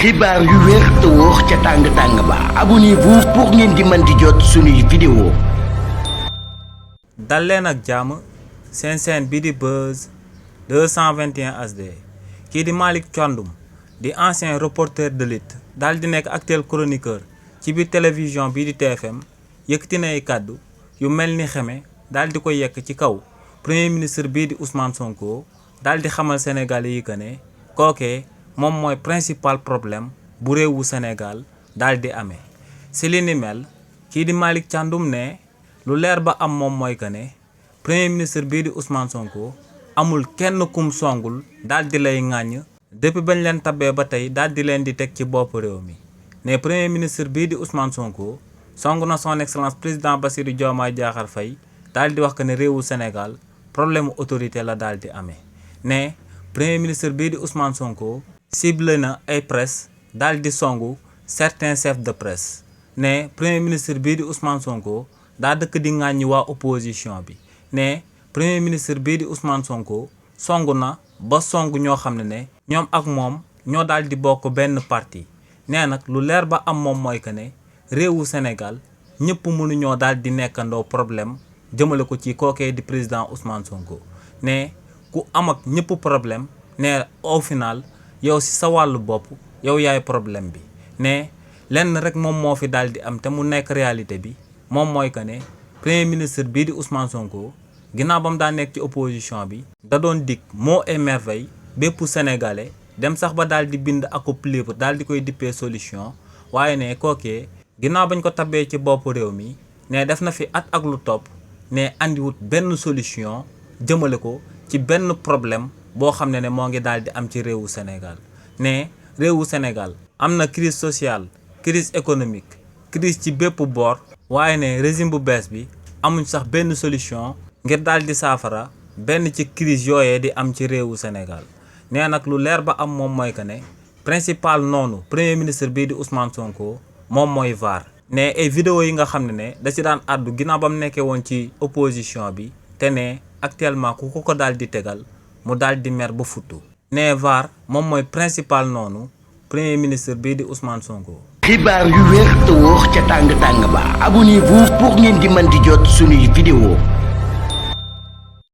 xibaar yu wér te wóor ca tàng ba abonnez-vous pour ngeen di mën di jot suñuy vidéo. dal leen ak jàmm seen chaîne bi di Buzz 221 HD kii di Malick Thiandoum di ancien reporter de lutte daal di nekk actuel chroniqueur ci biir télévision bii di TFM yëkkati na ay kàddu yu mel ni xeme daal di ko yekk ci kaw premier ministre bii di Ousmane Sonko daal di xamal Sénégalais yi que ne kookee moom mooy principal problème bu réewu Sénégal daal di amee si li ni mel kii di Malick Thiandoum ne lu leer ba am moom mooy que ne premier ministre bii di Ousmane Sonko amul kenn kum songul daal di lay ŋàññ depuis bañ leen tabee ba tey daal di leen di teg ci bopp réew mi ne premier ministre bii di Ousmane Sonko song na son excellence président Bassirou Diomaye Diakhar Faye daal di wax que ne réewu Sénégal problème autorité la daal di amee ne premier ministre bii di Ousmane Sonko ciblé na ay presse daal di songu certains chefs de presse ne premier ministre bii di Ousmane Sonko daa dëkk di ŋàññi waa opposition bi ne premier ministre bii di Ousmane Sonko songu na ba song ñoo xam ne ñoom ak moom ñoo daal di bokk benn parti nee nag lu leer ba am moom mooy que ne réewu Sénégal ñëpp mënuñoo daal di nekkandoo problème jëmale ko ci kookee di président Ousmane Sonko ne ku am ak ñëpp problème ne au final yow si sa wàllu bopp yow yaay problème bi ne lenn rek moom moo fi daal di am te mu nekk réalité bi moom mooy que ne premier ministre bii di Ousmane Sonko ginnaaw ba mu daa nekk ci opposition bi da doon dig mots et merveilles bépp sénégalais dem sax ba daal di bind ak livre daal di koy dippee solution waaye ne kookee ginnaaw bañ ko tabee ci bopp réew mi ne def na fi at ak lu topp ne andiwut benn solution jëmale ko ci benn problème boo xam ne moo ngi daal di am ci réewu Sénégal ne réewu Sénégal am na crise sociale crise économique crise ci bépp boor waaye ne régime bu bees bi amuñ sax benn solution ngir daal di saafara benn ci crise yooyee di am ci réewu Sénégal nee nag lu leer ba am moom mooy que ne principal noonu premier ministre bii di Ousmane Sonko moom mooy VAR ne ay vidéo yi nga xam ne da ci daan àddu ginnaaw ba mu nekkee woon ci opposition bi te ne actuellement ku ko daal di tegal mu daal di mer ba futtu ne VAR moom mooy principal noonu premier ministre bii di Ousmane Sonko. xibaar yu wér te wóor ca tàng ba abonnez-vous pour ngeen di mën di jot suñuy vidéo.